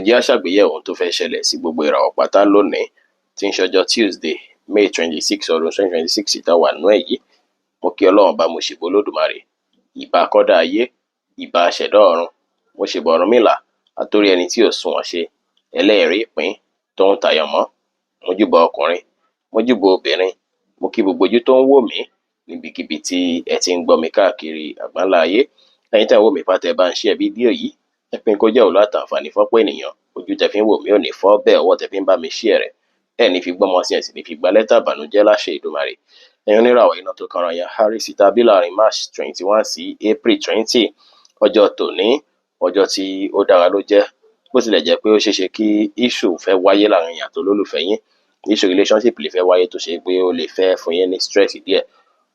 Jẹ́ á ṣàgbéyẹ̀wò ohun tó fẹ́ ṣẹlẹ̀ sí gbogbo ìràwọ̀ pátá lónìí tí ń ṣọjọ́ Tuesday, May 26, ọdún 2026 tá a wà nú ẹ̀ yìí. Mo kí Ọlọ́run Ọba, mo ṣèbà Olódùmarè, ìbà akọ́dá ayé, ìbà aṣẹ̀dá ọ̀run, mo ṣèbà Ọ̀rúnmìlà, àtórí ẹni tí ò sunwọ̀n ṣe, ẹlẹ́rìí ìpín tó ń tayàn mọ́. Mo júbà ọkùnrin, mo júbà obìnrin, mo kí gbogbo ojú tó ń wò mí níbikíbi tí ẹ ti ń gbọ́ mi káàkiri àgbáńlá ayé. Ẹ̀yin tẹ́ ń wò mí pátá, ẹ bá ń share fídíò yìí, ẹ pín kó jẹ́ òwúlò àtàǹfààní fọ́pọ̀ ènìyàn. Ojú tẹ́ fi ń wò mí ò ní fọ́ bẹ́ẹ̀, ọwọ́ tẹ́ fi ń bá mi share rẹ̀, ẹ ní fi gbọ́mọ sí, ẹ sì ní fi gba lẹ́tà ìbànújẹ́ láṣẹ Èdùmàrè. Ẹ̀yin oníràwọ̀ iná tó kanra yan Aries tàbí láàrin March 21 sí April 20, ọjọ́ tòní, ọjọ́ tí ó dára ló jẹ́. Bó tilẹ̀ jẹ́ pé ó ṣeé ṣe kí issue fẹ́ wáyé láàrin yín àti olólùfẹ́ yín, issue relationship lè fẹ́ wáyé tó ṣe pé ó lè fẹ́ fún yín ní stress díẹ̀,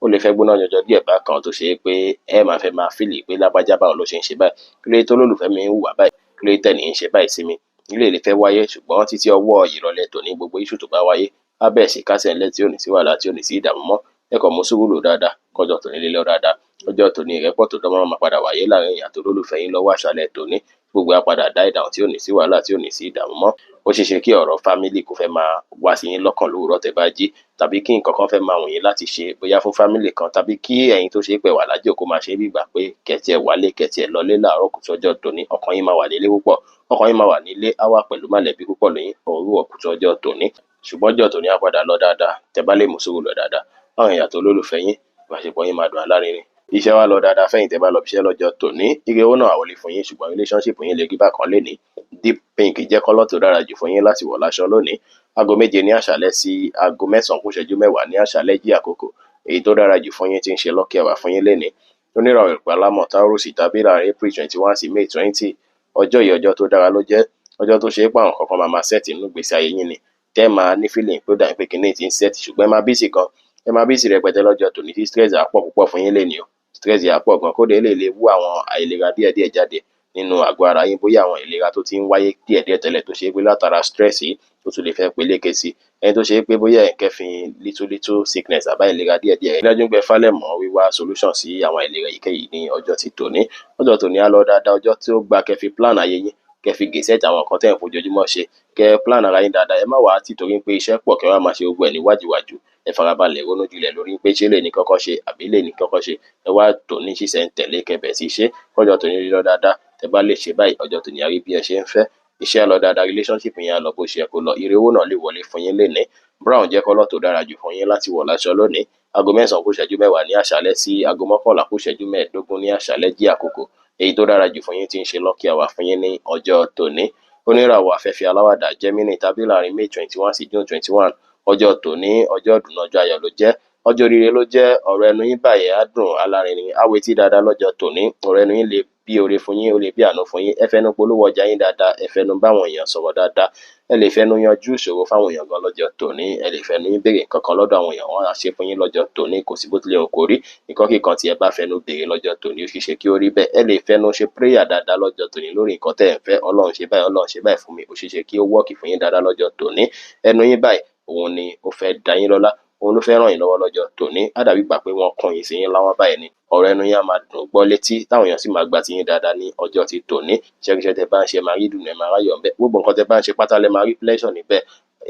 ó lè fẹ́ gbóná jọjọ díẹ̀ bákan, tó ṣe pé ẹ máa fẹ́ máa feel pé lágbájá, báwo ló ṣe ń ṣe báyìí? Kí ló dé tó olólùfẹ́ mi ń hùwà báyìí? Kí ló dé tẹ́ni ń ṣe báyìí sí mi? Ilé lè fẹ́ wáyé, ṣùgbọ́n títí ọwọ́ ìrọ̀lẹ́ tòní, gbogbo issue tó bá wáyé á bẹ̀rẹ̀ sí kásẹ̀ ńlẹ̀, tí ò ní sí wàhálà, tí ò ní sí ìdààmú mọ́. Ẹ kàn mú sùúrù lò dáadáa kọjọ́ tòní lé lọ dáadáa. Ọjọ́ tòní, ìrẹ́pọ̀ tó dánmọ́rán máa padà wáyé láàrin èèyàn àti olólùfẹ́ yín lọ́wọ́ àṣálẹ́ tòní. Gbogbo á padà die down, tí ò ní sí wàhálà, tí ò ní sí ìdààmú mọ́. Ó ṣeé ṣe kí ọ̀rọ̀ family kó fẹ́ máa wá sí yín lọ́kàn lówùúrọ̀ tẹ́ bá jí, tàbí kí nǹkan kan fẹ́ máa wù yín láti ṣe, bóyá fún family kan, tàbí kí ẹ̀yin tó ṣe é pé wà lájò kó máa ṣe bí ìgbà pé kẹ̀tì ẹ̀ wálé, kẹ̀tì ẹ̀ lọlé láàárọ̀ kùtù ọjọ́ tòní. Ọkàn yín máa wà nílé púpọ̀, ọkàn yín máa wà nílé, á wà pẹ̀lú mọ̀lẹ́bí púpọ̀ ní òwúrọ̀ kùtù ọjọ́ tòní. Ṣùgbọ́n ọjọ́ tòní á padà lọ dáadáa tẹ́ bá lè mú sùúrù lọ dáadáa. Báwọn èèyàn tó lólùfẹ́ yín, ìbáṣepọ̀ yín máa dùn alárinrin. Iṣẹ́ wa lọ dáadáa fẹ́yìn tẹ́ bá lọ ibiṣẹ́ lọ́jọ́ tòní. Ire owó náà á wọlé fún yín, ṣùgbọ́n relationship yín lè rí bákan lénìí. Deep pink jẹ́ colour tó dára jù fún yín láti wọ̀ láṣọ lónìí. Aago 7 ní àṣálẹ́ sí aago 9:45 ní àṣálẹ́ jí àkókò. Èyí tó dára jù fún yín tí ń ṣe lucky hour fún yín lénìí. Oníràwọ̀ ìpè alámọ̀ Taurus tàbí láàrin April 21 sí May 20. Ọjọ́ yìí, ọjọ́ tó dára ló jẹ́. Ọjọ́ tó ṣe é pé àwọn kankan máa máa set nínú ìgbésí ayé yín ni. Tẹ́ máa ní feeling pé ó dàbí pé kinní ti ń set, ṣùgbọ́n ẹ máa busy gan. Ẹ máa busy rẹpẹtẹ lọ́jọ́ tòní, tí stress á pọ̀ púpọ̀ fún yín lénìí o. Stress á pọ̀ gan, kódà eléyìí lè wú àwọn àìlera díẹ̀díẹ̀ jáde nínú àgọ́ ara yín, bóyá àwọn ìlera tó ti ń wáyé díẹ̀díẹ̀ tẹ́lẹ̀, tó ṣe pé látara stress yìí, ó tún lè fẹ́ peléke sí. Ẹni tó ṣe pé bóyá ẹ̀ ń kẹ́fin little little sickness àbá ìlera díẹ̀díẹ̀, ẹ dájú pé falẹ̀ mọ́ wíwá solution sí àwọn àìlera èyíkéyìí ní ọjọ́ ti tòní. Ọjọ́ tòní á lọ dáadáa. Ọjọ́ tí ó gba kẹ́ fi plan ayé yín, kẹ́ fi gazette àwọn nǹkan tẹ́ ẹ̀ ń fojoojúmọ́ ṣe, kẹ́ plan ara yín dáadáa. Ẹ má wàá tìtorí pé iṣẹ́ pọ̀, kẹ́ wá máa ṣe gbogbo ẹ̀ ní wájúwàjú. Ẹ farabalẹ̀ ronú jinlẹ̀ lórí pé ṣé lè ní kọ́kọ́ ṣe àbí lè ní kọ́kọ́ ṣe. Ẹ wá tò ní ṣísẹ̀ ń tẹ̀lé, kẹ́ bẹ̀rẹ̀ sí ṣe kọjọ́ tòní lọ dáadáa. Tẹ́ bá lè ṣe báyìí, ọjọ́ tòní á rí bí ẹ ṣe ń fẹ́. Iṣẹ́ á lọ dáadáa, relationship yín á lọ bó ṣe yẹ kó lọ, ire owó náà lè wọlé fún yín lénìí. Brown jẹ́ colour tó dára jù fún yín láti wọ̀ láṣọ lónìí. Aago 9:50 ní àṣálẹ́ sí aago 10:45 ní àṣálẹ́ jí àkókò. Èyí tó dára jù fún yín tí ń ṣe lucky hour fún yín ní ọjọ́ tòní. Oníràwọ̀ afẹ́fẹ́ aláwàdà Gemini tàbí láàrin May 21 sí June 21. Ọjọ́ tòní, ọjọ́ ìdùnnú, ọjọ́ ayọ̀ ló jẹ́, ọjọ́ oríire ló jẹ́. Ọ̀rọ̀ ẹnu yín báyìí á dùn alárinrin, á wetí dáadáa lọ́jọ́ tòní. Ọ̀rọ̀ ẹnu yín lè bí oore fún yín, ó lè bí àánú fún yín. Ẹ fẹnu polówó ọjà yín dáadáa, ẹ fẹnu báwọn èèyàn sọ̀rọ̀ dáadáa, ẹ lè fẹnu yanjú ìṣòro fáwọn èèyàn gan lọ́jọ́ tòní. Ẹ lè fẹnu yín béèrè nǹkan kan lọ́dọ̀ àwọn èèyàn, wọ́n á ṣe fún yín lọ́jọ́ tòní. Kò sí bó tilẹ̀ hùn kó rí, nǹkan kíkan tí ẹ bá fẹnu béèrè lọ́jọ́ tòní, ó ṣeé ṣe kí ó rí bẹ́ẹ̀. Ẹ lè fẹnu ṣe prayer dáadáa lọ́jọ́ tòní lórí nǹkan tẹ́ ẹ̀ ń fẹ́. Ọlọ́run ṣe báyìí, Ọlọ́run ṣe báyìí fún mi, ó ṣeé ṣe kí ó work fún yín dáadáa lọ́jọ́ tòní. Ẹnu yín báyìí, òun ni ó fẹ́ dá yín lọ́lá, òun ló fẹ́ ràn yín lọ́wọ́ lọ́jọ́ tòní. Á dàbí ìgbà pé wọ́n kọ̀yìn sí yín láwọn báyìí ni. Ọ̀rọ̀ ẹnu yín á máa dùn gbọ́ létí, táwọn èèyàn sì máa gba tiyín dáadáa ní ọjọ́ ti tòní. Iṣẹ́kíṣẹ́ tẹ́ bá ń ṣe, máa rí ìdùnnú, ẹ máa ráyọ̀ ńbẹ̀. Gbogbo nǹkan tẹ́ bá ń ṣe pátá lẹ máa rí pleasure níbẹ̀.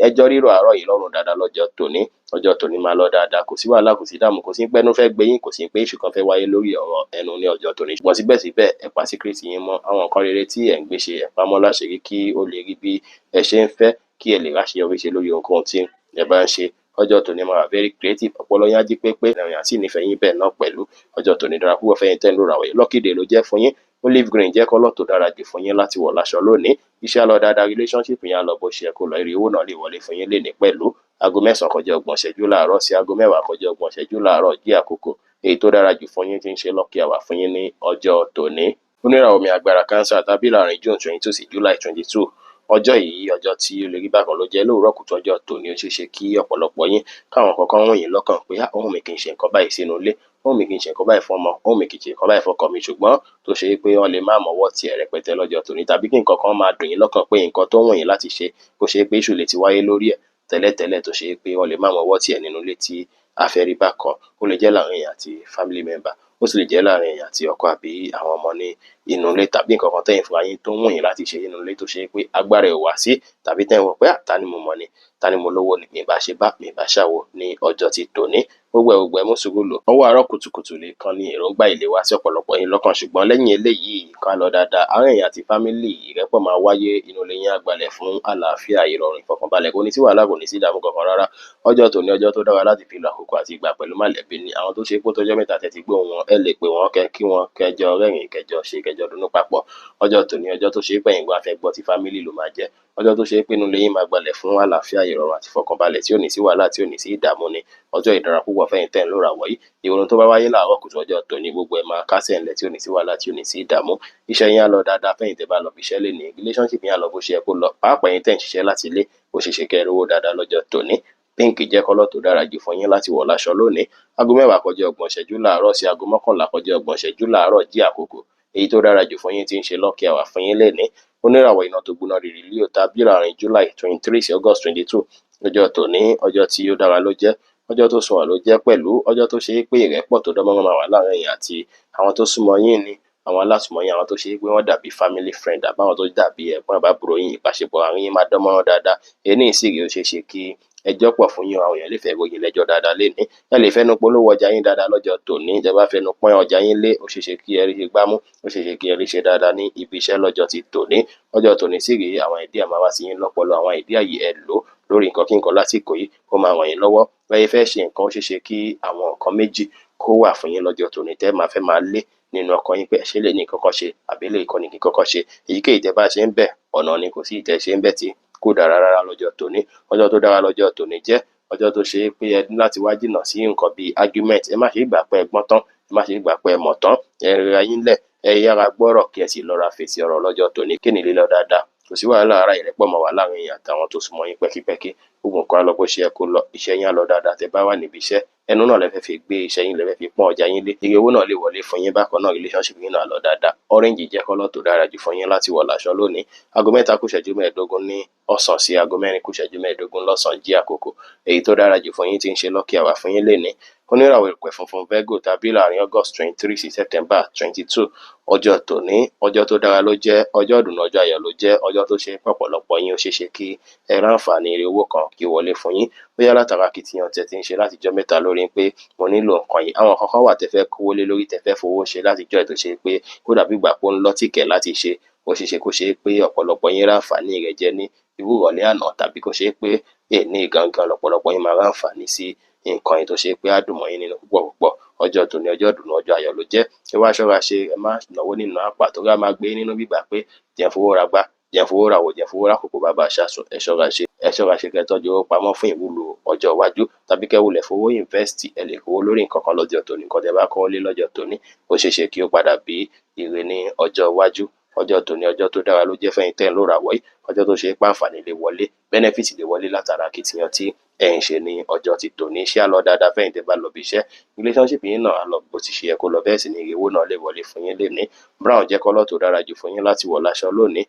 Ẹjọ́ rírò àárọ̀ yìí lọ́rùn dáadáa lọ́jọ́ tòní. Ọjọ́ tòní máa lọ dáadáa. Kò sí wàhálà, kò sí ìdààmú, kò sí pé ẹnu fẹ́ gbé yín, kò sí pé issue kan fẹ́ wáyé lórí ọ̀rọ̀ ẹnu ní ọjọ́ tòní. Ṣùgbọ́n síbẹ̀síbẹ̀, ẹ pa secret yín mọ́. Àwọn nǹkan rere tí ẹ̀ ń gbé ṣe, ẹ pamọ́ láṣìírí kí ó lè rí bí ẹ ṣe ń fẹ́, kí ẹ lè ráṣeyọrí ṣe lórí ohunkóhun tí ẹ bá ń ṣe. Ọjọ́ tòní máa wà very creative, ọpọlọ yín á jí pépé, àwọn èèyàn sì nífẹ̀ẹ́ yín bẹ́ẹ̀ náà pẹ̀lú. Ọjọ́ tòní dára púpọ̀ fẹ́yìn tẹ́ ń lò ràwọ̀ yìí. Lucky day ló jẹ́ fún yín. Olive green jẹ́ colour tó dára jù fún yín láti wọ̀ láṣọ lónìí. Iṣẹ́ á lọ dáadáa, relationship yín á lọ bó ṣe yẹ kó lọ, ire owó náà lè wọlé fún yín lénìí pẹ̀lú. Aago 9:30 láàárọ̀ sí aago 10:30 láàárọ̀ jí àkókò. Èyí tó dára jù fún yín tí ń ṣe lucky hour fún yín ní ọjọ́ tòní. Oníràwọ̀ omi agbára Cancer tàbí láàrin June 22 sí July 22. Ọjọ́ yìí, ọjọ́ tí ó lè rí bákan ló jẹ́ lówùúrọ̀ kùtù ọjọ́ tòní. Ó ṣeé ṣe kí ọ̀pọ̀lọpọ̀ yín, káwọn kankan wọ̀nyí lọ́kàn pé ó wù mí kí n ṣe nǹkan báyìí sínú ilé, ó wù mí kí n ṣe nǹkan báyìí fún ọmọ, ó wù mí kí n ṣe nǹkan báyìí fọ́kọ mi, ṣùgbọ́n tó ṣe pé wọ́n lè má mọwọ́ tiẹ̀ rẹpẹtẹ lọ́jọ́ tòní, tàbí kí nǹkan kan máa dùn yín lọ́kàn pé nǹkan tó wù yín láti ṣe, kó ṣe pé issue lè ti wáyé lórí ẹ̀ tẹ́lẹ̀tẹ́lẹ̀, tó ṣe pé wọ́n lè má mọwọ́ tiẹ̀ nínú ilé tí a fẹ́ rí bákan. Ó lè jẹ́ láàrin èèyàn àti family member. Ó sì lè jẹ́ láàrin ẹ̀yin àti ọkọ àbí àwọn ọmọ ní inú ilé, tàbí nǹkan kan tẹ́yin fúnra yín tó ń wù yín láti ṣe nínú ilé tó ṣe pé agbára ẹ̀ wá sí, tàbí tẹ́ ń wò pé ta ni mo mọ̀ ni, ta ni mo lówó ni, mi bá ṣe bá, mi bá ṣàwo ní ọjọ́ ti tòní. Gbogbo ẹ̀ gbogbo ẹ̀ mú sùúrù lò. Ọwọ́ àárọ̀ kùtùkùtù nìkan ni èròǹgbà ilé wá sí ọ̀pọ̀lọpọ̀ yín lọ́kàn, ṣùgbọ́n lẹ́yìn eléyìí nǹkan á lọ dáadáa. Àárín ẹ̀yin àti fámílì, ìrẹ́pọ̀ máa wáyé, inú ilé yín á gbalẹ̀ fún àlàáfíà, ìrọ̀rùn, ìfọ̀kànbalẹ̀. Kò ní sí wàhálà, kò ní sí ìdààmú kankan rárá. Ọjọ́ tòní ọjọ́ tó dára láti fi lo àkókò àti ìgbà pẹ̀lú mọ̀lẹ́bí ni. Àwọn tó ṣe pé ó tọ́jọ́ mẹ́ta tẹ́ ti gbóhùn wọn, ẹ lè pè wọ́n, kẹ́ kí wọ́n, kẹjọ rẹ́rìn-ín, kẹjọ ṣe, kẹjọ dunnú papọ̀. Ọjọ́ tòní ọjọ́ tó ṣe pé ẹ̀yin gan á fẹ́ gbọ́ ti fámílì ló máa jẹ́. Ọjọ́ tó ṣe pé inú ilé yín máa gbalẹ̀ fún àlàáfíà, ìrọ̀rùn àti ìfọ̀kànbalẹ̀ tí ò ní sí wàhálà, tí ò ní sí ìdààmú ni. Ọjọ́ ìdára púpọ̀ fẹ́yin tẹ́ ń lò ràwọ̀ yìí. Ìrònú tó bá wáyé láàárọ̀ kùtù ọjọ́ tòní, gbogbo ẹ̀ máa kásẹ̀ ńlẹ̀ tí ò ní sí wàhálà, tí ò ní sí ìdààmú. Iṣẹ́ yín á lọ dáadáa fẹ́yin tẹ́ bá lọ ibi iṣẹ́ lénìí. Relationship yín á lọ bó ṣe yẹ kó lọ. Pàápàá ẹ̀yin tẹ́ ń ṣiṣẹ́ láti ilé, ó ṣeé ṣe kẹ́ ẹ rówó dáadáa lọ́jọ́ tòní. Pink jẹ́ kọ́lọ̀ tó dára jù fún yín láti wọ̀ láṣọ lónìí. 10:30 láàárọ̀ sí 10:30 láàárọ̀ jí àkókò. Èyí tó dára jù fún yín tí ń ṣe lucky hour fún yín lénìí. Oníràwọ̀ iná tó gbóná rìrì Leo tàbí láàrin July 23 sí August 22. Ọjọ́ tòní ọjọ́ tí ó dára ló jẹ́, ọjọ́ tó sunwọ̀n ló jẹ́ pẹ̀lú ọjọ́ tó ṣe é pé ìrẹ́pọ̀ tó dánmọ́rán máa wà láàrin ẹ̀yin àti àwọn tó súnmọ́ yín ni, àwọn alásùnmọ́ yín, àwọn tó ṣe é pé wọ́n dàbí family friend àbáwọn tó dàbí ẹ̀gbọ́n àbábúrò yín, ìbáṣepọ̀ àárín yín máa dánmọ́rán dáadáa. Èní sì rèé, ó ṣeé ṣe kí ẹjọ́ pọ̀ fún yín, àwọn èèyàn lè fẹ́ ròyìn lẹ́jọ́ dáadáa lénìí. Ẹ lè fẹ́nu polówó ọjà yín dáadáa lọ́jọ́ tòní. Tẹ́ bá fẹ́nu pọ́n ọjà yín lé, ó ṣeé ṣe kí ẹ rí ṣe gbámú, ó ṣeé ṣe kí ẹ rí ṣe dáadáa ní ibi iṣẹ́ lọ́jọ́ ti tòní. Ọjọ́ tòní sì rèé, àwọn idea máa wá sí yín lọ́pọlọ, àwọn idea yìí ẹ lò lórí nǹkan kí nǹkan lásìkò yìí, ó máa ràn yín lọ́wọ́. Bẹ́ẹ̀ fẹ́ ṣe nǹkan, ó ṣeé ṣe kí àwọn nǹkan méjì kó wà fún yín lọ́jọ́ tòní tẹ́ máa fẹ́ máa lé nínú ọkàn yín pé ṣé lè ní kọ́kọ́ ṣe àbí lè kọ́ ni kí kọ́kọ́ ṣe. Èyíkéyìí tẹ́ bá ṣe ń bẹ̀, ọ̀nà ni, kò sí ìtẹ́ ṣe ń bẹ̀ tí kò dára rárá lọ́jọ́ tòní. Ọjọ́ tó dára lọ́jọ́ tòní jẹ́ ọjọ́ tó ṣe é pé ẹ ní láti wá jìnnà sí nǹkan bíi argument. Ẹ má ṣe gbà pé ẹ gbọ́n tán, ẹ má ṣe gbà pé ẹ mọ̀ tán. Ẹ rẹra yín lẹ̀, ẹ yára gbọ́rọ̀ kí ẹ sì lọ́ra fèsì ọ̀rọ̀ lọ́jọ́ tòní. Kí ni lílọ dáadáa, kò sí wàhálà ara, ìrẹ́pọ̀ máa wà láàrin ẹ̀yin àtàwọn tó súnmọ́ yín pẹ́kípẹ́kí. Gbogbo nǹkan á lọ bó ṣe yẹ kó lọ, iṣẹ́ yín á lọ dáadáa tẹ́ bá wà níbi iṣẹ́. Ẹnu náà lẹ fẹ́ fi gbé iṣẹ́ yín, lẹ fẹ́ fi pọ́n ọjà yín lé. Ire owó náà lè wọlé fún yín bákan náà, relationship yín náà lọ dáadáa. Orange jẹ́ kọ́lọ̀ tó dára jù fún yín láti wọ̀ láṣọ lónìí. 3:45 ní ọ̀sán sí 4:45 lọ́sàn-án jí àkókò. Èyí tó dára jù fún yín tí ń ṣe lucky hour fún yín lénìí. Oníràwọ̀ ìpẹ́ funfun Virgo tàbí láàrin August 23 sí September 22. Ọjọ́ tòní ọjọ́ tó dára ló jẹ́, ọjọ́ ìdùnnú, ọjọ́ ayọ̀ ló jẹ́, ọjọ́ tó ṣe pọ̀pọ̀lọpọ̀ yín ó ṣeé ṣe kí ẹ ráǹfààní ire owó kan kí ó wọlé fún yín. Bóyá látara akitiyan tẹ́ ti ń ṣe látijọ́ mẹ́ta lórí pé mo nílò nǹkan yìí. Àwọn nǹkan kan wà tẹ́ fẹ́ kówó lé lórí, tẹ́ fẹ́ fowó ṣe látijọ́ tó ṣe pé kó dàbí ìgbà pé ó ń lọ tìkẹ̀ láti ṣe. Ó ṣeé ṣe kó ṣe pé ọ̀pọ̀lọpọ̀ yín ráǹfààní rẹ̀ jẹ ní irú ìrọ̀lẹ́ àná, tàbí kó ṣe pé èní gangan lọ̀pọ̀lọpọ̀ yín máa ráǹfààní sí nǹkan yìí tó ṣe pé á dùn mọ́ yín nínú púpọ̀ púpọ̀. Ọjọ́ tòní ọjọ́ ìdùnnú, ọjọ́ ayọ̀ ló jẹ́. Ẹ wá ṣọ́ra ṣe, ẹ má náwó nínú àpà torí a máa gbé nínú gbígbà pé jẹ́ fowó ra gbá, jẹ́ fowó ra wò, jẹ́ fowó ra kòkó bàbá aṣáṣun. Ẹ ṣọ́ra ṣe, ẹ ṣọ́ra ṣe kẹ́ tọ́jú owó pamọ́ fún ìwúlò ọjọ́ iwájú, tàbí kẹ́ wulẹ̀ fowó invest. Ẹ lè kówó lórí nǹkan kan lọ́jọ́ tòní. Nǹkan tẹ́ bá kọ́ lé lọ́jọ́ tòní, ó ṣeé ṣe kí ó padà bí ire ní ọjọ́ iwájú. Ọjọ́ tòní ọjọ́ tó dára ló jẹ́ fẹ́yin tẹ́ ń lò ràwọ̀ yìí. Ọjọ́ tó ṣe pé àǹfààní lè wọlé, benefit lè wọlé látara akitiyan tí ẹ̀ ń ṣe ní ọjọ́ ti tòní. Iṣẹ́ á lọ dáadáa fẹ́yin tẹ́ bá lọ ibi iṣẹ́. Relationship yín náà á lọ bó ti ṣe yẹ kó lọ, bẹ́ẹ̀ sì ni ire owó náà lè wọlé fún yín lénìí. Brown jẹ́ kọ́lọ̀ tó dára jù fún yín láti wọ̀ láṣọ lónìí.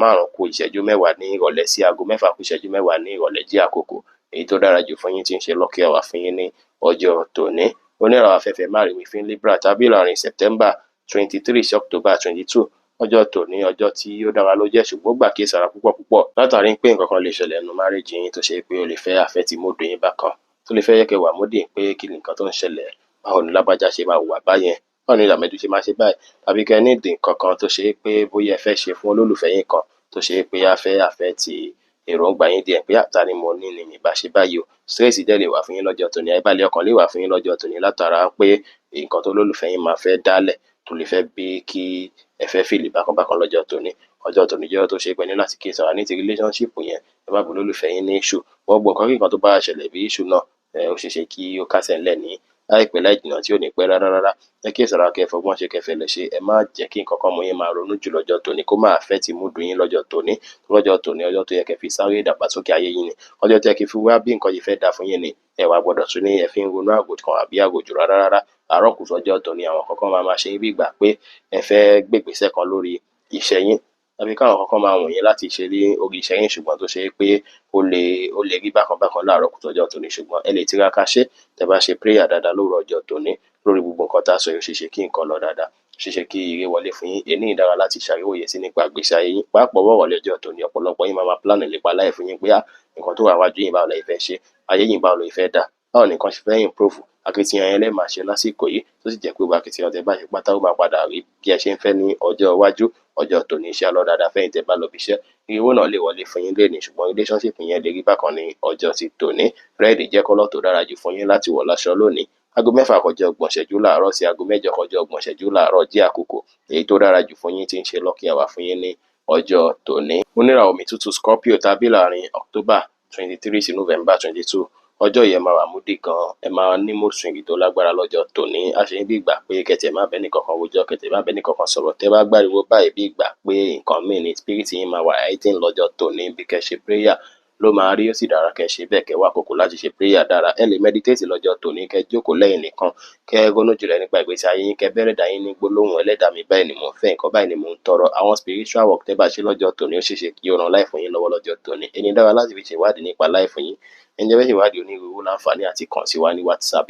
4:45 ní ìrọ̀lẹ́ sí 5:50 ní ìrọ̀lẹ́ jí àkókò. Èyí tó dára jù fún yín tí ń ṣe lucky hour fún yín ní ọjọ́ tòní. Oníràwọ̀ afẹ́fẹ́ márìnwí fún Libra tàbí láàrin September 23 sí October 22. Ọjọ́ tòní ọjọ́ tí ó dára ló jẹ́, ṣùgbọ́n gbà kí ìsara púpọ̀ púpọ̀ látàrí pé nǹkan kan lè ṣẹlẹ̀ nínú marriage yín tó ṣe pé ó lè fẹ́ affect mood yín bákan, tó lè fẹ́ yẹ kẹ́ wà moody pé kí ni nǹkan tó ń ṣẹlẹ̀, báwo ni lágbájá ṣe máa hùwà báyẹn, báwo ni làmẹ́dù ṣe máa ṣe báyìí, tàbí kẹ́ ní ìdí nǹkan kan tó ṣe pé bóyá ẹ fẹ́ ṣe fún olólùfẹ́ yín kan tó ṣe pé a fẹ́ affect èròǹgbà yín díẹ̀ pé ta ni mo ní ni mi bá ṣe báyìí o. Stress dẹ̀ lè wà fún yín lọ́jọ́ tòní, àìbalẹ̀ ọkàn lè wà fún yín lọ́jọ́ tòní látara pé nǹkan tó lólùfẹ́ yín máa fẹ́ dálẹ̀ tó lè fẹ́ bí kí ẹ fẹ́ fìlì bákan bákan lọ́jọ́ tòní. Ọjọ́ tòní jẹ́ tó ṣe pé ní láti kíyèsára ní ti relationship yẹn, ẹ má bá olólùfẹ́ yín ní issue. Gbogbo nǹkan kí nǹkan tó bá ṣẹlẹ̀ bí issue náà, ó ṣeé ṣe kí ó kásẹ̀ ńlẹ̀ ní láìpẹ́ láì jìnnà tí ò ní pẹ́ rárá rárá. Ẹ kíyèsára kẹ́ fọgbọ́n ṣe kẹ́ fẹlẹ̀ ṣe. Ẹ má jẹ́ kí nǹkan kan mú yín máa ronú jù lọ́jọ́ tòní kó má affect mood yín lọ́jọ́ tòní. Lọ́jọ́ tòní ọjọ́ tó yẹ kẹ́ fi sáré ìdàgbàsókè ayé yín ni, ọjọ́ tó yẹ kẹ́ fi wá bí nǹkan yìí fẹ́ dá fún yín ni. Ẹ wá gbọ́dọ̀ tún ní ẹ fi ń ronú àgò kan àbí àgòjù rárá rárá. Àárọ̀ kùtù ọjọ́ tòní àwọn kankan máa máa ṣe bí ìgbà pé ẹ fẹ́ gbégbèsè kan lórí iṣẹ́ yín, tàbí káwọn kankan máa wùn yín láti ṣe ní orí iṣẹ́ yín, ṣùgbọ́n tó ṣe pé ó lè rí bákan bákan láàárọ̀ kùtù ọjọ́ tòní, ṣùgbọ́n ẹ lè tiraka ṣe tẹ́ bá ṣe prayer dáadáa lóru ọjọ́ tòní. Lórí gbogbo nǹkan tá a sọ yìí, ó ṣeé ṣe kí nǹkan lọ dáadáa, ó ṣeé ṣe kí ire wọlé fún yín. Èní dára láti ṣàríwòye sí nípa ìgbésí ayé yín. Pàápàá ọwọ́ ìrọ̀lẹ́ ọjọ́ tòní, ọ̀pọ̀lọpọ̀ yín máa máa plan nípa life yín pé nǹkan tó wà wájú yín, báwo lẹ fẹ́ ṣe, ayé yín báwo ló fẹ́ dà, báwo nìkan ṣe fẹ́ improve. Akitiyan yẹn lẹ máa ṣe lásìkò yìí, tó sì jẹ́ pé gbogbo akitiyan tẹ́ bá ṣe pátá, ó máa padà rí bí ẹ ṣe ń fẹ́ ní ọjọ́ iwájú. Ọjọ́ tòní, iṣẹ́ á lọ dáadáa fẹ́yìn tẹ́ bá lọ ibi iṣẹ́. Owó náà lè wọlé fún yín lénìí, ṣùgbọ́n relationship yẹn lè rí bákan ní ọjọ́ ti tòní. Red jẹ́ colour tó dára jù fún yín láti wọ̀ láṣọ lónìí. 6:30 láàárọ̀ sí 7:30 láàárọ̀ jẹ́ àkókò èyí tó dára jù fún yín tí ń ṣe lucky hour fún yín ní ọjọ́ tòní. Oníràwọ̀ omi tútù Scorpio tàbí láàrin October 23 sí November 22. Ọjọ́ yẹn máa wà moody gan, ẹ máa ní mood swing tó lágbára lọ́jọ́ tòní. A ṣe ń bí ìgbà pé kẹ̀tẹ̀ má bẹ́ẹ̀ nìkankan wojọ́, kẹ̀tẹ̀ má bẹ́ẹ̀ nìkankan sọ̀rọ̀. Tẹ́ bá gbáriwo báyìí bí ìgbà pé nǹkan míì ní spirit yín máa wà heighten lọ́jọ́ tòní. Bí kẹ́ ṣe prayer ló máa rí, ó sì dára kẹ́ ṣe bẹ́ẹ̀, kẹ́ wá àkókò láti ṣe prayer dára. Ẹ lè meditate lọ́jọ́ tòní, kẹ́ jókòó lẹ́yìn nìkan, kẹ́ ronú jinlẹ̀ nípa ìgbésí ayé yín, kẹ́ bẹ̀rẹ̀ dá yín ní gbólóhùn: ẹlẹ́dàá mi, báyìí ni mò ń fẹ́, nǹkan báyìí ni mò ń tọrọ. Àwọn spiritual work tẹ́ bá ṣe lọ́jọ́ tòní, ó ṣeéṣe kí ó ran life yín lọ́wọ́ lọ́jọ́ tòní. Ẹni dára láti fi ṣèwádìí nípa life yín. Ẹni tẹ́ fẹ́ ṣèwádìí onírúurú láǹfààní àti kàn sí wa ní WhatsApp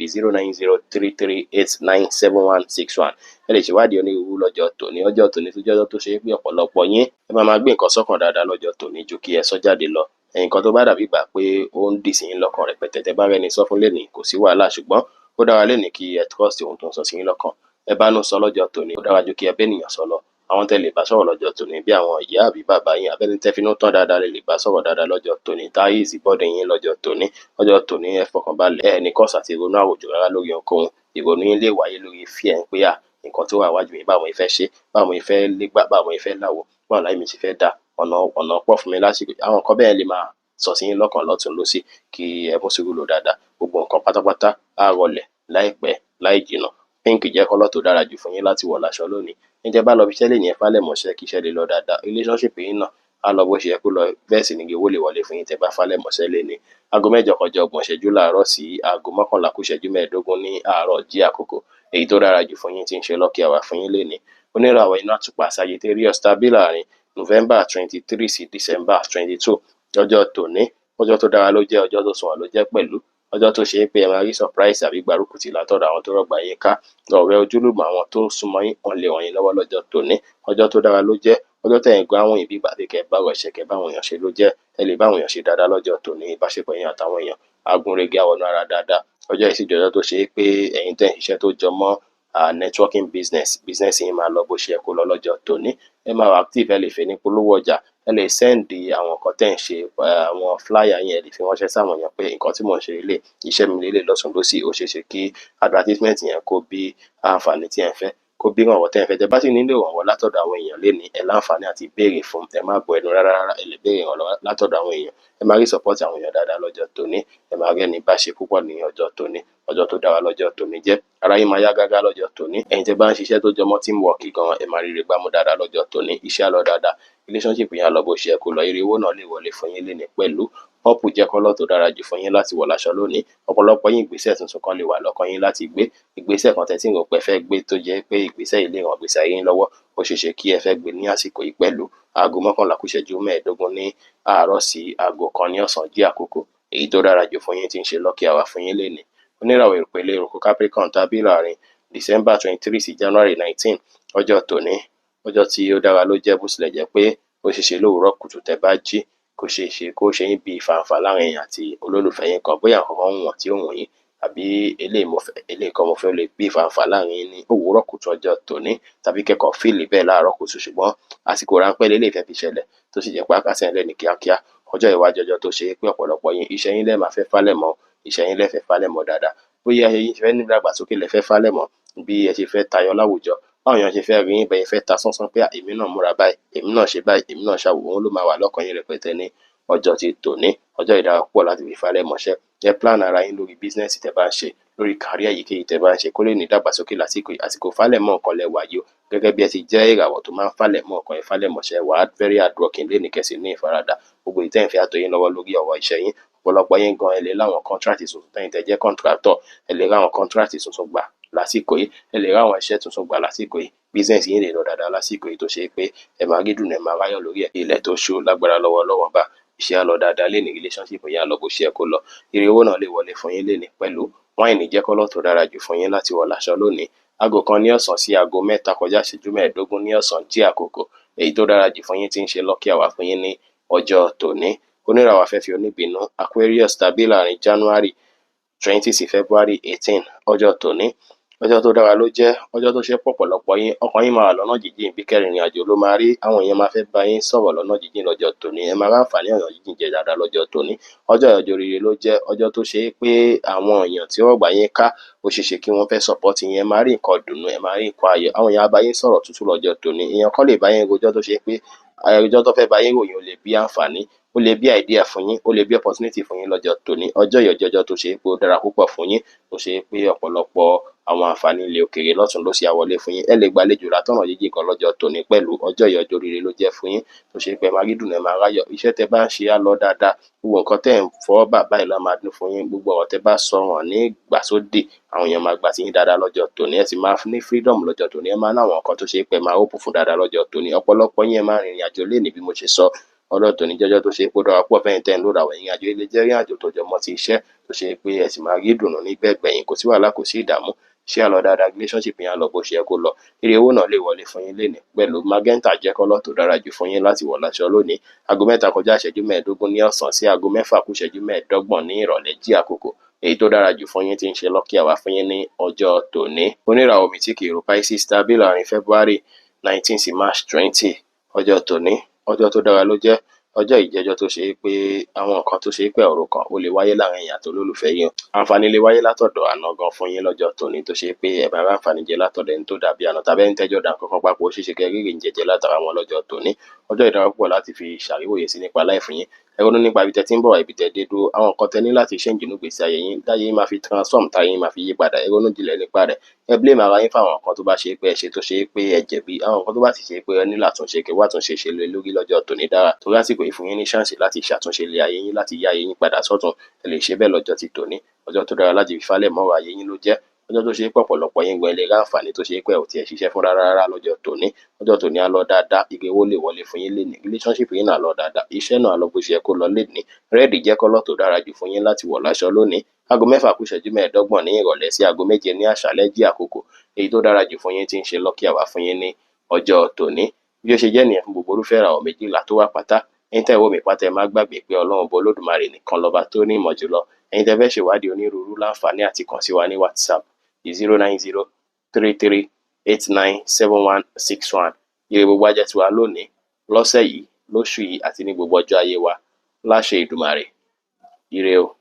09033897161. Ẹ lè ṣèwádìí onírúurú lọ́jọ́ tòní. Ọjọ́ tòní tó jẹ́ ọjọ́ tó ṣe é pé ọ̀pọ̀lọpọ̀ yín ẹ máa máa gbé nǹkan sọ́kàn dáadáa lọ́jọ́ tòní ju kí ẹ sọ jáde lọ. Nǹkan tó bá dàbí ìgbà pé ó ń dì sí yín lọ́kàn rẹpẹtẹ, tẹ́ bá rẹ́ni sọ fún lénìí, kò sí wàhálà, ṣùgbọ́n ó dára lénìí kí ẹ trust ohun tó ń sọ sí yín lọ́kàn. Ẹ bá nú sọ lọ́jọ́ tòní, ó dára ju kí ẹ bẹ́nìyàn sọ lọ. Àwọn tẹ́ lè bá sọ̀rọ̀ lọ́jọ́ tòní bí àwọn ìyá àbí bàbá yín, abẹ́ni tẹ́ finú tán dáadáa lè bá sọ̀rọ̀ dáadáa lọ́jọ́ tòní, tá easy burden yín lọ́jọ́ tòní. Lọ́jọ́ tòní, ẹ fọkànbalẹ̀, ẹ ní cause àti ìrònú àròjù rárá lórí ohunkóhun. Ìrònú yín lè wáyé lórí fear pé nǹkan tó wà wájú mi, báwo mo fẹ́ ṣe, báwo mo fẹ́ légbá, báwo mo fẹ́ láwo, báwo láyé mi ṣe fẹ́ dà, ọ̀nà ọ̀nà pọ̀ fún mi lásìkò. Àwọn nǹkan bẹ́ẹ̀ lè máa sọ sí yín lọ́kàn lọ́tùn lósì. Kí ẹ mú sùúrù lò dáadáa, gbogbo nǹkan pátápátá á rọlẹ̀ láìpẹ́ láì jìnnà. Pink jẹ́ colour tó dára jù fún yín láti wọ̀ láṣọ lónìí. Ní tẹ́ bá lọ ibi iṣẹ́ lénìí, ẹ fálẹ̀ mọ́ṣẹ́ kí iṣẹ́ lè lọ dáadáa. Relationship yín náà á lọ bó ṣe yẹ kó lọ, bẹ́ẹ̀ sì ni owó lè wọlé fún yín tẹ́ bá fálẹ̀ mọ́ṣẹ́ lénìí. 8:30 láàárọ̀ sí 10:45 ní àárọ̀ jí àkókò èyí tó dára jù fún yín tí ń ṣe lucky hour fún yín lénìí. Oníràwọ̀ iná àtùpà Sagittarius tàbí láàrin November 23 sí December 22. Lọ́jọ́ tòní, ọjọ́ tó dára ló jẹ́, ọjọ́ tó sunwọ̀n ló jẹ́ pẹ̀lú. Ọjọ́ tó ṣe é pé ẹ máa rí surprise àbí gbárùkù tì látọ̀dọ̀ àwọn tó rọ̀gbà yín ká. Ọ̀rẹ́, ojúlùmọ̀, àwọn tó súnmọ́ yín, wọ́n lè ràn yín lọ́wọ́ lọ́jọ́ tòní. Ọjọ́ tó dára ló jẹ́. Ọjọ́ tẹ̀yin gan àwọn ìbí ìgbà pé kẹ́ bá ọ̀rọ̀ ṣe, kẹ́ bá àwọn èèyàn ṣe ló jẹ́. Ẹ lè bá àwọn èèyàn ṣe dáadáa lọ́jọ́ tòní. Ìbáṣepọ̀ yín àtàwọn èèyàn á gúnrégé, á wọnú ara dáadáa. Ọjọ́ yìí sì jẹ́ ọjọ́ tó ṣe é pé ẹ̀yin tẹ́ ń ṣiṣẹ́ tó jọ mọ́ networking business, business yín máa lọ bó ṣe yẹ kó lọ lọ́jọ́ tòní. Ẹ máa wà active, ẹ lè fẹ́ ní polówó ọjà, ẹ lè send àwọn nǹkan tẹ́ ń ṣe, àwọn flyer yín, ẹ lè fi ránṣẹ́ sáwọn èèyàn pé nǹkan tí mò ń ṣe lélẹ̀, iṣẹ́ mi lélẹ̀ lọ́tùn lósì. Ó ṣeé ṣe kí advertisement yẹn kó bí àǹfààní tí ẹ ń fẹ́, kó bí ìrànwọ́ tẹ́ ẹ fẹ́. Tẹ́ bá sì nílò ìrànwọ́ látọ̀dọ̀ àwọn èèyàn lénìí, ẹ láǹfààní àti béèrè fún. Ẹ má bọ ẹnu rárá rárá, ẹ lè béèrè ìrànlọ́wọ́ látọ̀dọ̀ àwọn èèyàn. Ẹ máa rí support àwọn èèyàn dáadáa lọ́jọ́ tòní. Ẹ máa rí ẹni bá ṣe púpọ̀ ní ọjọ́ tòní. Ọjọ́ tó dára lọ́jọ́ tòní jẹ́. Ara yín máa yá gágá lọ́jọ́ tòní. Ẹ̀yin tẹ́ bá ń ṣiṣẹ́ tó jọmọ́ teamwork gan, ẹ máa ríre gbámú dáadáa lọ́jọ́ tòní. Iṣẹ́ á lọ dáadáa, relationship yẹn á lọ bó ṣe yẹ kó lọ. Ire owó náà lè wọlé fún yín lénìí pẹ̀lú. Purple jẹ́ colour tó dára jù fún yín láti wọ̀ láṣọ lónìí. Ọ̀pọ̀lọpọ̀ yín, ìgbésẹ̀ tuntun kan lè wà lọ́kàn yín láti gbé. Ìgbésẹ̀ kan tẹ́ tí ń rò pé ẹ fẹ́ gbé, tó jẹ́ pé ìgbésẹ̀ yìí lè ràn ìgbésí ayé yín lọ́wọ́, ó ṣeé ṣe kí ẹ fẹ́ gbé ní àsìkò yìí pẹ̀lú. 10:45 ní àárọ̀ sí 1:00 ní ọ̀sán jẹ́ àkókò èyí tó dára jù fún yín tí ń ṣe lucky hour fún yín lénìí. Oníràwọ̀ ìpele eruku Capricorn tàbí láàrin December 23 sí January 19. Ọjọ́ tòní, ọjọ́ tí ó dára ló jẹ́. Bó tilẹ̀ jẹ́ pé ó ṣeé ṣe lówùúrọ̀ kùtù tẹ́ bá jí, kó ṣeé ṣe kó ṣe yín bíi fàǹfà láàrin ẹ̀yin àti olólùfẹ́ yín kan, bóyá nǹkan kan ń wọ̀n tí ó wù yín, àbí eléyìí mo fẹ́, eléyìí kọ́ mo fẹ́, lè bí fàǹfà láàrin yín ní òwúrọ̀ kùtù ọjọ́ tòní, tàbí kẹ́kọ̀ọ́ feel bẹ́ẹ̀ láàárọ̀ kùtù, ṣùgbọ́n àsìkò ráńpẹ́ leléyìí fẹ́ fi ṣẹlẹ̀, tó sì jẹ́ pé á kásẹ̀ ńlẹ̀ ní kíákíá. Ọjọ́ iwájú, ọjọ́ tó ṣe é pé ọ̀pọ̀lọpọ̀ yín, iṣẹ́ yín lẹ́ẹ̀ máa fẹ́ fálẹ̀ mọ́, iṣẹ́ yín lẹ́ẹ̀ fẹ́ fálẹ̀ mọ́ dáadáa. Bóyá ẹ̀yin fẹ́ ní ìdàgbàsókè lẹ fẹ́ fálẹ̀ mọ́, bí ẹ ṣe fẹ́ tayọ láwùjọ, báwọn èèyàn ṣe fẹ́ rí yín, bẹ́ẹ̀ fẹ́ ta sánsán pé èmi náà múra báyìí, èmi náà ṣe báyìí, èmi náà ṣàwò, òun ló máa wà lọ́kàn yín rẹpẹtẹ ní ọjọ́ ti tòní. Ọjọ́ ìdára púpọ̀ láti fi falẹ̀ mọ́ṣẹ́. Ẹ plan ara yín lórí business tẹ́ bá ń ṣe, lórí career èyíkéyìí tẹ́ bá ń ṣe, kó lè ní ìdàgbàsókè lásìkò yìí. Àsìkò falẹ̀ mọ́ nǹkan lẹ wà yìí o. Gẹ́gẹ́ bí ẹ ti jẹ́ ìràwọ̀ tó máa ń falẹ̀ mọ́ nǹkan, ẹ falẹ̀ mọ́ṣẹ́, wà á very hard working lénìí, kẹ́ sì ní ìfaradà. Gbogbo èyí tẹ́ ń fi àtò yín lọ́wọ́ lórí ọ̀rọ̀ iṣẹ́ yín. Ọ̀pọ̀lọpọ̀ yín gan, ẹ lè láwọn contract tuntun. Tẹ́yin tẹ́ jẹ́ contractor, ẹ lè ráwọn contract tuntun gbà lásìkò yìí, ẹ lè ráwọn iṣẹ́ tuntun gbà lásìkò yìí. Business yín lè lọ dáadáa lásìkò yìí, tó ṣe pé ẹ máa rí dùn, ẹ máa ráyọ̀ lórí ẹ̀. Ilẹ̀ tó ṣú lágbára lọ́wọ́ Ọlọ́run bá, iṣẹ́ á lọ dáadáa lénìí, relationship yín á lọ bó ṣe yẹ kó lọ. Ire owó náà lè wọlé fún yín lénìí pẹ̀lú. Wáìnì jẹ́ colour tó dára jù fún yín láti wọ̀ láṣọ lónìí. Aago 1 ní ọ̀sán sí aago 2:45 ní ọ̀sán jí àkókò èyí tó dára jù fún yín tí ń ṣe lucky hour fún yín ní ọjọ́ tòní. Oníràwọ̀ afẹ́fẹ́ oníbínú Aquarius tàbí láàrin January 20 sí February 18, ọjọ́ tòní. Ọjọ́ tó dára ló jẹ́, ọjọ́ tó ṣe pọ̀pọ̀lọpọ̀ yín, ọkàn yín máa wà lọ́nà jíjìn bí kẹ́rìnrìn àjò ló máa rí, àwọn èèyàn máa fẹ́ bá yín sọ̀rọ̀ lọ́nà jíjìn lọ́jọ́ tòní, ẹ máa ráǹfààní ọ̀nà jíjìn jẹ dáadáa lọ́jọ́ tòní. Ọjọ́ ọjọ́ rere ló jẹ́, ọjọ́ tó ṣe pé àwọn èèyàn tí wọ́n gbà yín ká, ó ṣeéṣe kí wọ́n fẹ́ support yín, ẹ máa rí nǹkan dùnnú, ẹ máa rí nǹkan ayọ̀, àwọn èèyàn á bá yín sọ̀rọ̀ tútù lọ́jọ́ tòní. Èèyàn kan lè bá yín rojọ́ tó ṣe pé ọjọ́ tó fẹ́ bá yín ròyìn ó lè bí àǹfààní, ó lè bí idea fún yín, ó lè bí opportunity fún yín lọ́jọ́ tòní. Ọjọ́ yìí ọjọ́ tó ṣe pé ó dára púpọ̀ fún yín, tó ṣe pé ọ̀pọ̀lọpọ̀ àwọn àǹfààní ilẹ̀ òkèèrè lọ́tùn lósì á wọlé fún yín. Ẹ lè gbàlejò látọ̀nà jíjìn kan lọ́jọ́ tòní pẹ̀lú. Ọjọ́ yìí ọjọ́ rere ló jẹ́ fún yín, tó ṣe pé ẹ máa rí dùnnú, ẹ máa ráyọ̀. Iṣẹ́ tẹ bá ń ṣe á lọ dáadáa, gbogbo nǹkan tẹ́ ń fọwọ́ bà báyìí ló máa dún fún yín, gbogbo ọ̀rọ̀ tẹ bá sọ wọ́n ní gbà sódì, àwọn èèyàn máa gbà sí yín dáadáa lọ́jọ́ tòní. Ẹ sì máa ní freedom lọ́jọ́ tòní, ẹ máa ní àwọn nǹkan tó ṣe pé ẹ máa open fún dáadáa lọ́jọ́ tòní. Ọ̀pọ̀lọpọ̀ yín ẹ máa rìnrìn àjò lénìí bí mo ṣe sọ. Ọjọ́ tòní jẹ́ ọjọ́ tó ṣe pé ó dára púpọ̀ fẹ́yìn tẹ́ ń lò ràwọ̀. Ìrìn àjò yìí lè jẹ́ ìrìn àjò tó jọmọ́ ti iṣẹ́ tó ṣe pé ẹ sì máa rí ìdùnnú níbẹ̀ gbẹ̀yìn, kò sí wàhálà, kò sí ìdààmú. Iṣẹ́ á lọ dáadáa, relationship yín á lọ bó ṣe yẹ kó lọ. Ire owó náà lè wọlé fún yín lénìí pẹ̀lú. Magenta jẹ́ colour tó dára jù fún yín láti wọ̀ láṣọ lónìí. Aago 3:45 ní ọ̀sán sí aago 5:45 ní ìrọ̀lẹ́ jí àkókò èyí tó dára jù fún yín tí ń ṣe lucky hour fún yín ní ọjọ́ tòní. Oníràwọ̀ omi tí kì í ro Pisces tàbí láàrin February 19 sí March 20, ọjọ́ tòní. Ọjọ́ tó dára ló jẹ́, ọjọ́ ìjẹ́jọ́ tó ṣe pé àwọn nǹkan tó ṣe pé ọ̀rọ̀ kan ó lè wáyé láàrin ẹ̀yin àti olólùfẹ́ yín. Àǹfààní lè wáyé látọ̀dọ̀ àna gan fún yín lọ́jọ́ tòní tó ṣe pé ẹ bá ráǹfààní jẹ látọ̀dọ̀ ẹni tó dàbí àna tàbí ẹni tẹ́jọ́ dà nǹkan kan papọ̀, ó ṣeéṣe kẹ́ rírì ń jẹjẹ látara wọn lọ́jọ́ tòní. Ọjọ́ ìdára púpọ̀ láti fi ṣàríwòye sí nípa life yín. Ẹ ronú nípa ibi tẹ́ ti ń bọ̀ wá, ibi tẹ́ dé dúró, àwọn nǹkan tẹ́ ní láti change nínú ìgbésí ayé yín, táyé yín máa fi transform, táyé yín máa fi yí padà. Ẹ ronú jinlẹ̀ nípa rẹ̀. Ẹ blame ara yín fáwọn nǹkan tó bá ṣe pé ẹ ṣe tó ṣe pé ẹ jẹ̀bi, àwọn nǹkan tó bá sì ṣe pé ẹ ní látúnṣe kẹ́ wá túnṣe ṣe lé lórí lọ́jọ́ tòní dára. Torí àsìkò yìí fún yín ní chance láti ṣàtúnṣe ilé ayé yín, láti yí ayé yín padà sọ́tun. Ẹ lè ṣe bẹ́ẹ̀ lọ́jọ́ ti tòní. Ọjọ́ tó dára láti fi falẹ̀ mọ́ ọ̀rọ̀ ayé yín ló jẹ́. Ọjọ́ tó ṣe pé ọ̀pọ̀lọpọ̀ yín gan lè rí àǹfààní tó ṣe pé ẹ ò tiẹ̀ ṣiṣẹ́ fún rárá rárá lọ́jọ́ tòní. Ọjọ́ tòní á lọ dáadáa, ire owó lè wọlé fún yín lénìí, relationship yín náà lọ dáadáa, iṣẹ́ náà lọ bó ṣe yẹ kó lọ lénìí. Red jẹ́ colour tó dára jù fún yín láti wọ̀ láṣọ lónìí. Aago 6:45 ní ìrọ̀lẹ́ sí aago 7 ní àṣálẹ́ jí àkókò èyí tó dára jù fún yín tí ń ṣe lucky hour fún yín ní ọjọ́ tòní. Bí ó ṣe jẹ́ nìyẹn fún gbogbo irúfẹ́ ìràwọ̀ 12 tó wà pátá. Ẹ̀yin tẹ́ ẹ wò mí pátá, ẹ má gbàgbé pé Ọlọ́run ọba Olódùmarè nìkan lọ́ba tó ní ìmọ̀ jùlọ. Ẹ̀yin tẹ́ fẹ́ ṣèwádìí onírúurú láǹfààní àti kàn sí wa ní WhatsApp 09033897161. Ire gbogbo á jẹ́ tiwa lónìí, lọ́sẹ̀ yìí, lóṣù yìí àti ní gbogbo ọjọ́ ayé wa. Láṣẹ Èdùmàrè. Ire o.